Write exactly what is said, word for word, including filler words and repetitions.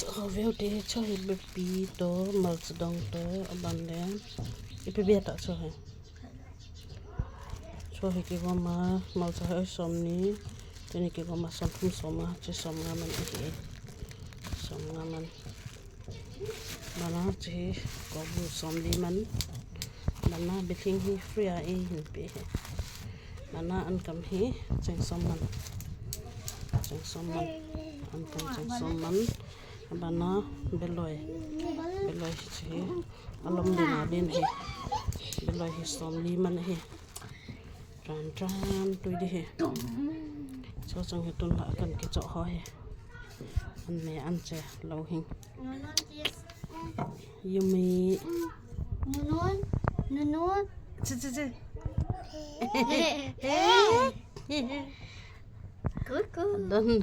Ho veu te, cho hi bepi to, malcha dong to, aban le. Ipi bia ta cho hi. Cho hi kigom a, malcha hi som ni. Tuni kigom a som thum som a, chi som nga man ahi. Som nga man. Bana chi ko bu som li man. Bana bithing hi free a ei hin pe hi. Bana an kam hi cheng som man. Cheng som man. An kam cheng som man. Bana beloi. Beloi hi chi. Alom din a din hi. Beloi hi som li man hi. Tran tran tui di hi. Cho chang hi tun la kan kicho ho hi. An me an che lo hing. Yummy. Nunun. Nunun. Chi chi chi. Hey. Hey. Cuckoo. Done.